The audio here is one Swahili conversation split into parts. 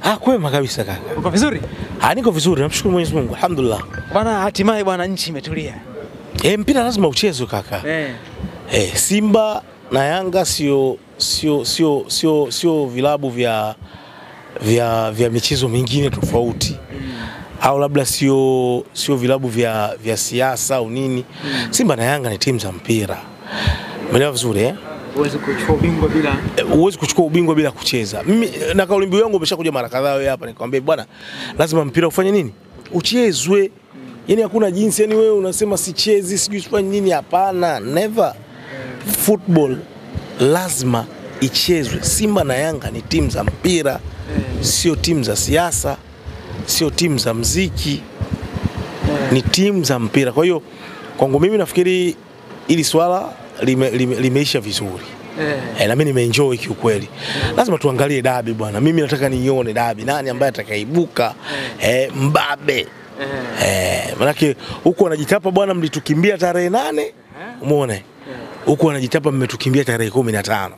Ah, kwema kabisa kaka. Uko vizuri? Ah, niko vizuri, namshukuru Mwenyezi Mungu. Alhamdulillah. Bwana, hatimaye bwana nchi imetulia. Mpira lazima uchezwe kaka. Simba na Yanga sio vilabu vya michezo mingine tofauti. Au labda sio vilabu vya siasa au nini. Simba na Yanga ni timu za mpira. Umeelewa vizuri eh? Huwezi kuchukua ubingwa bila huwezi kuchukua ubingwa bila kucheza. Mimi na kauli mbiu yangu umeshakuja mara kadhaa wewe hapa nikwambia bwana lazima mpira ufanye nini? Uchezwe. Yaani hakuna jinsi, yani wewe unasema sichezi, sijui sifanye nini, hapana, never. Football lazima ichezwe. Simba na Yanga ni timu za mpira, sio timu za siasa, sio timu za mziki. Ni timu za mpira. Kwa hiyo kwangu mimi nafikiri ili swala limeisha vizuri. Na mimi nimeenjoy kiukweli. Lazima tuangalie dabi bwana. Mimi nataka nione dabi. Nani ambaye atakaibuka mbabe. Manake huko wanajitapa bwana mlitukimbia tarehe 8. Umeona? Huko wanajitapa mmetukimbia tarehe 15.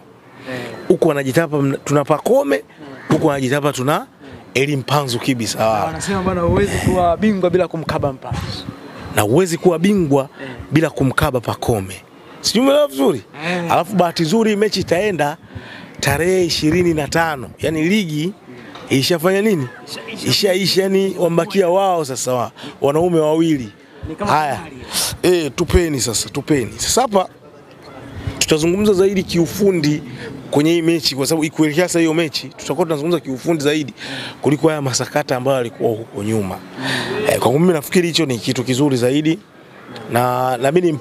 Huko wanajitapa tuna Pakome, huko wanajitapa tuna Eli Mpanzu kibisa. Wanasema bwana huwezi kuwa bingwa bila kumkaba Mpanzu. Na huwezi kuwa bingwa bila kumkaba Pakome. Sijui umeelewa vizuri? Alafu bahati nzuri mechi itaenda tarehe 25. Yaani ligi ishafanya nini? Ishaisha, yani wambakia wao sasa wanaume wawili. Haya. Tupeni sasa, tupeni. Sasa hapa tutazungumza zaidi kiufundi kwenye hii mechi kwa sababu ikuelekea sasa hiyo mechi tutakuwa tunazungumza kiufundi zaidi kuliko haya masakata ambayo yalikuwa huko nyuma. Kwa mimi nafikiri hicho ni kitu kizuri zaidi na mimi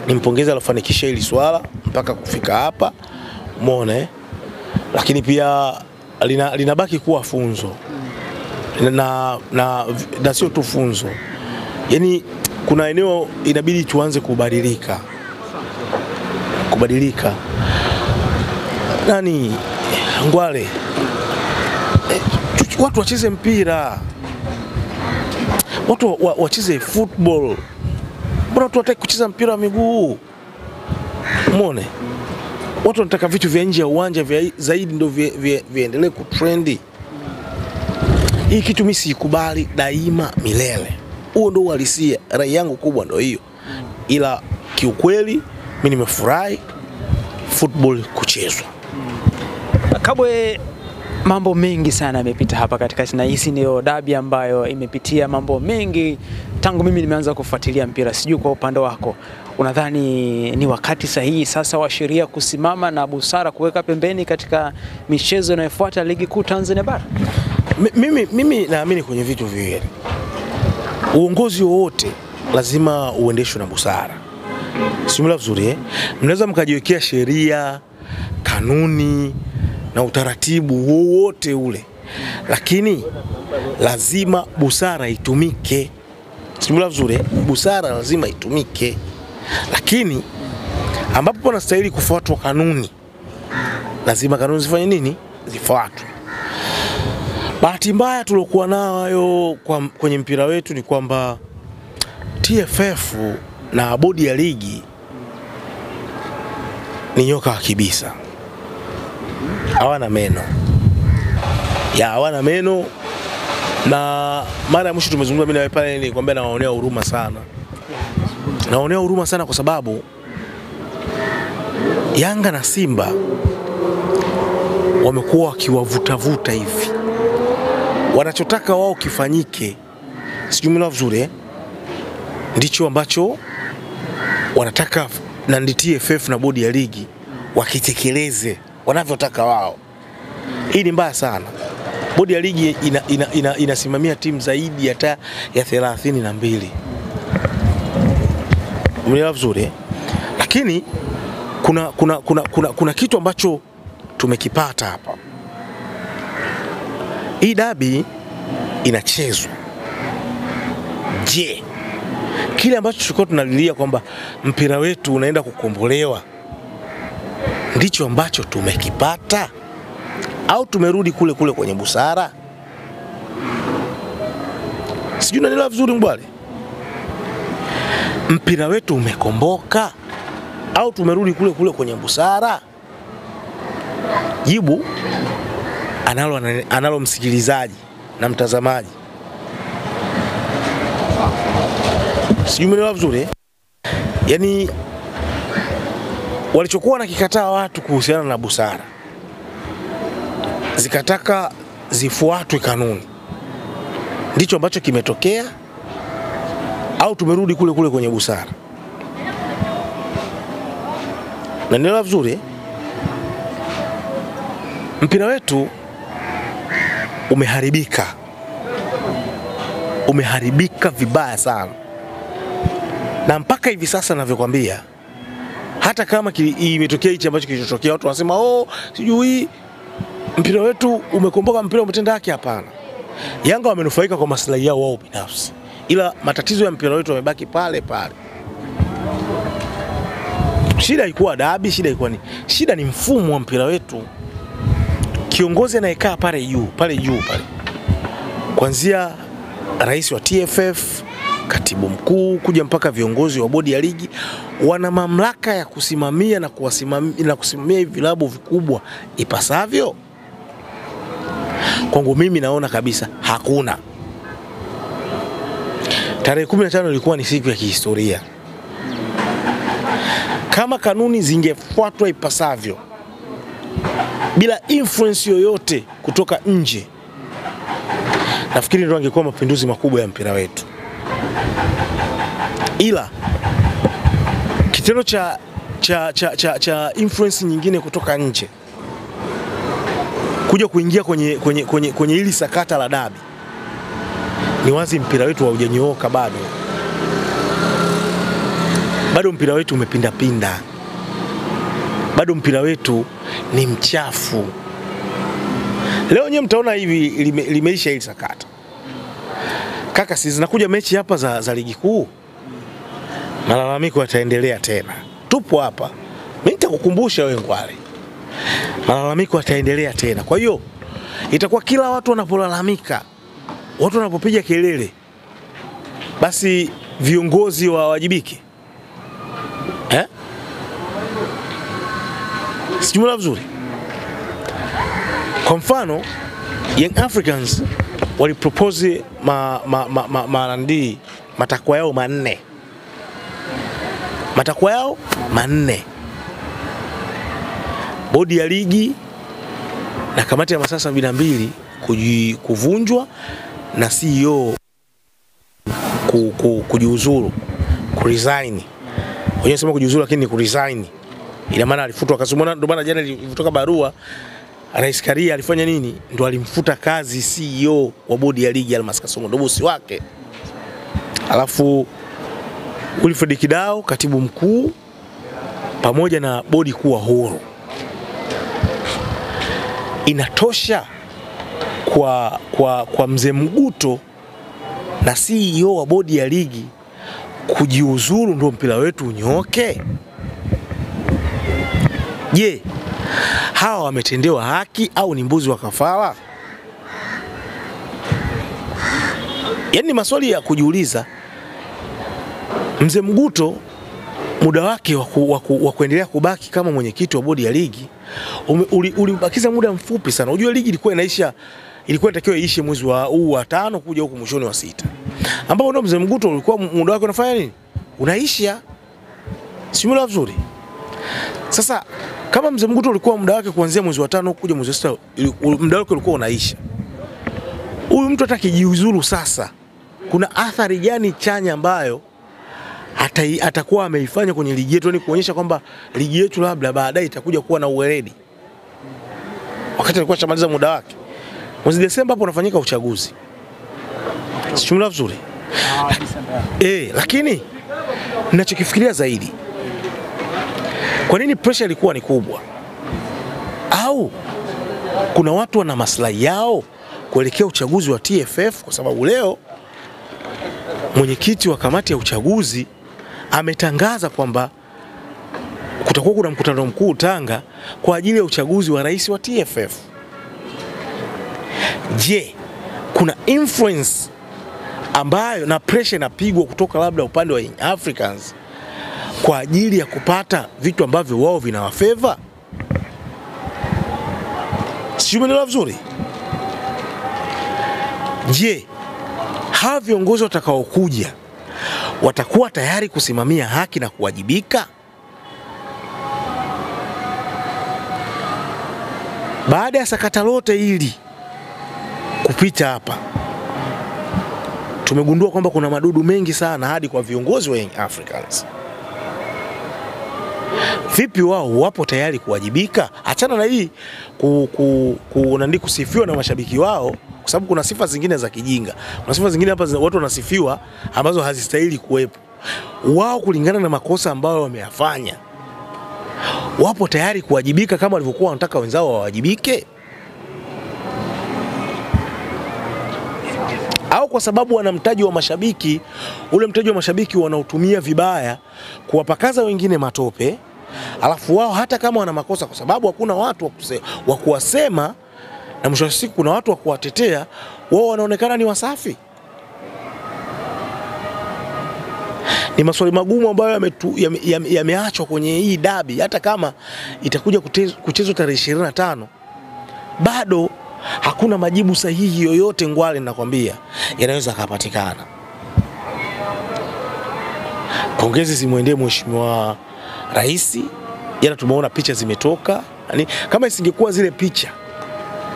nimpongeze alofanikisha hili swala mpaka kufika hapa. Umeona eh? Lakini pia linabaki kuwa funzo. Na sio tu funzo. Yaani kuna eneo inabidi tuanze kubadilika. Kubadilika. Nani Ngwale? Watu wacheze mpira. Watu wacheze football. Mbona watu wataki kucheza mpira wa miguu? Umeona? Watu wanataka vitu vya nje ya uwanja vya zaidi ndio viendelee kutrendi. Hii kitu mimi sikubali daima milele. Huo ndio uhalisia. Rai yangu kubwa ndio hiyo. Ila kiukweli mimi nimefurahi football kuchezwa. Kabwe, mambo mengi sana yamepita hapa katikati na hii ndio dabi ambayo imepitia mambo mengi tangu mimi nimeanza kufuatilia mpira. Sijui kwa upande wako unadhani ni wakati sahihi sasa wa sheria kusimama na busara kuweka pembeni katika michezo inayofuata ligi kuu Tanzania bara? Mimi naamini kwenye vitu viwili. Uongozi wowote lazima uendeshwe na busara. Simula vizuri eh? Mnaweza mkajiwekea sheria, kanuni na utaratibu wowote ule, lakini lazima busara itumike. Simula vizuri eh? Busara lazima itumike. Lakini ambapo panastahili kufuatwa kanuni, lazima kanuni zifanye nini? Zifuatwe. Bahati mbaya tulokuwa nayo kwenye mpira wetu ni kwamba TFF na bodi ya ligi ni nyoka wa kibisa. Hawana meno. Hawana meno. Na mara ya mwisho tumezungumza mimi na wewe pale nilikwambia nawaonea huruma sana. Nawaonea huruma sana kwa sababu Yanga na Simba wamekuwa wakiwavuta-vuta hivi. Wanachotaka wao kifanyike, sijui mimi vizuri eh? Ndicho ambacho wanataka na TFF na bodi ya ligi wakitekeleze wanavyotaka wao. Hii ni mbaya sana. Bodi ya ligi inasimamia timu zaidi hata ya 32. Umeelewa vizuri eh? Lakini kuna kitu ambacho tumekipata hapa. Hii dabi inachezwa. Je, kile ambacho tulikuwa tunalilia kwamba mpira wetu unaenda kukombolewa ndicho ambacho tumekipata au tumerudi kule kule kwenye busara? Sijui unanielewa vizuri Ngwale. Mpira wetu umekomboka au tumerudi kule kule kwenye busara? Jibu analo msikilizaji na mtazamaji. Sijui umeelewa vizuri eh? Yaani walichokuwa wanakikataa watu kuhusiana na busara, zikataka zifuatwe kanuni, ndicho ambacho kimetokea au tumerudi kule kule kwenye busara? Na nielewa vizuri eh? Mpira wetu umeharibika. Umeharibika vibaya sana. Na mpaka hivi sasa ninavyokuambia, hata kama imetokea hichi ambacho kilichotokea, watu wanasema oh, sijui mpira wetu umekomboka, mpira umetenda haki. Hapana. Yanga wamenufaika kwa maslahi yao wao binafsi, ila matatizo ya mpira wetu yamebaki pale pale. Shida haikuwa dabi, shida ilikuwa ni shida ni mfumo wa mpira wetu. Kiongozi anayekaa pale juu, pale juu pale, kuanzia rais wa TFF, katibu mkuu, kuja mpaka viongozi wa bodi ya ligi, wana mamlaka ya kusimamia na kuwasimamia na kusimamia hivi vilabu vikubwa ipasavyo? Kwangu mimi naona kabisa hakuna. Tarehe 15 ilikuwa ni siku ya kihistoria. Kama kanuni zingefuatwa ipasavyo bila influence yoyote kutoka nje, nafikiri ndio angekuwa mapinduzi makubwa ya mpira wetu. Ila kitendo cha influence nyingine kutoka nje kuja kuingia kwenye hili sakata la dabi, ni wazi mpira wetu haujanyooka bado. Bado mpira wetu umepinda pinda. Bado mpira wetu ni mchafu. Leo nyewe mtaona hivi limeisha hili sakata. Kaka, si zinakuja mechi hapa za ligi kuu, malalamiko yataendelea tena. Tupo hapa. Mimi nitakukumbusha wewe Ngwale. Malalamiko yataendelea tena. Kwa hiyo itakuwa kila watu wanapolalamika, watu wanapopiga kelele, basi viongozi wawajibike. Eh? Sijui vizuri. Kwa mfano, Young Africans walipropose matakwa yao manne. Matakwa yao manne. Bodi ya ligi na kamati ya masaa 72 kuvunjwa na CEO kujiuzuru, kuresign. Wenyewe sema kujiuzuru lakini ni kuresign. Ina maana alifutwa kazi. Umeona, ndio maana jana ilitoka barua Rais Karia alifanya nini? Ndio alimfuta kazi CEO wa bodi ya ligi Almas Kasongo, ndio bosi wake. Alafu Wilfred Kidao katibu mkuu pamoja na bodi kuwa huru. Inatosha kwa Mzee Mguto na CEO wa bodi ya ligi kujiuzuru ndio mpira wetu unyoke? Je, hawa wametendewa haki au ni mbuzi wa kafara? Yaani maswali ya kujiuliza. Mzee Mguto muda wake wa kuendelea kubaki kama mwenyekiti wa bodi ya ligi ulibakiza muda mfupi sana. Unajua ligi ilikuwa inaisha, ilikuwa inatakiwa iishe mwezi wa huu wa 5 kuja huku mwishoni wa 6. Ambapo ndio Mzee Mguto ulikuwa muda wake unafanya nini? Unaisha. Si muda mzuri. Sasa kama Mzee Mguto ulikuwa muda wake kuanzia mwezi wa 5 kuja mwezi wa 6, muda wake ulikuwa unaisha. Huyu mtu hata kijiuzuru sasa, kuna athari gani chanya ambayo atakuwa ameifanya kwenye ligi yetu? Ni kuonyesha kwamba ligi yetu labda baadaye itakuja kuwa na uweledi. Wakati alikuwa shamaliza muda wake. Mwezi Desemba hapo unafanyika uchaguzi. Si vizuri. Lakini ninachokifikiria zaidi, kwa nini pressure ilikuwa ni kubwa? Au kuna watu wana maslahi yao kuelekea uchaguzi wa TFF? Kwa sababu leo mwenyekiti wa kamati ya uchaguzi ametangaza kwamba kutakuwa kuna mkutano mkuu Tanga kwa ajili ya uchaguzi wa rais wa TFF. Je, kuna influence ambayo na pressure inapigwa kutoka labda upande wa Young Africans kwa ajili ya kupata vitu ambavyo wao vinawafavor? Sijui umeelewa vizuri? Je, hawa viongozi watakaokuja watakuwa tayari kusimamia haki na kuwajibika? Baada ya sakata lote hili kupita hapa, tumegundua kwamba kuna madudu mengi sana hadi kwa viongozi wa Young Africans. Vipi wao wapo tayari kuwajibika? Achana na hii kusifiwa na mashabiki wao, kwa sababu kuna sifa zingine za kijinga. Kuna sifa zingine hapa watu wanasifiwa ambazo hazistahili kuwepo. Wao kulingana na makosa ambayo wameyafanya, wapo tayari kuwajibika kama walivyokuwa wanataka wenzao wawajibike? Au kwa sababu wana mtaji wa mashabiki, ule mtaji wa mashabiki wanautumia vibaya kuwapakaza wengine matope, alafu wao hata kama wana makosa, kwa sababu hakuna watu wa kuwasema na mwisho wa siku kuna watu wa kuwatetea, wao wanaonekana ni wasafi. Ni maswali magumu ambayo yameachwa kwenye hii dabi. Hata kama itakuja kuchezwa tarehe 25, bado hakuna majibu sahihi yoyote Ngwale, nakwambia, yanaweza kupatikana. Pongezi zimuendee Mheshimiwa Rais. Jana tumeona picha zimetoka. Yani kama isingekuwa zile picha,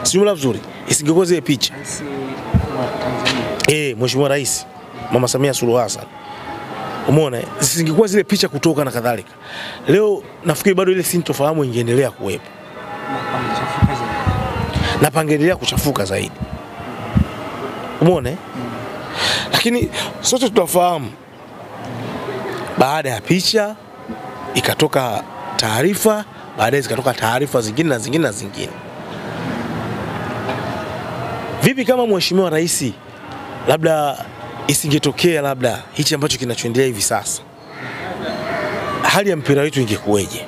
sio vizuri, isingekuwa zile picha. Mheshimiwa Rais Mama Samia Suluhu Hassan, umeona, zisingekuwa zile picha kutoka na kadhalika, leo nafikiri bado ile sintofahamu ingeendelea kuwepo na pangeendelea kuchafuka zaidi. Umeona? Lakini sote tunafahamu baada ya picha ikatoka taarifa, baadaye zikatoka taarifa zingine na zingine na zingine. Vipi kama Mheshimiwa Rais labda isingetokea labda hichi ambacho kinachoendelea hivi sasa, hali ya mpira wetu ingekuweje?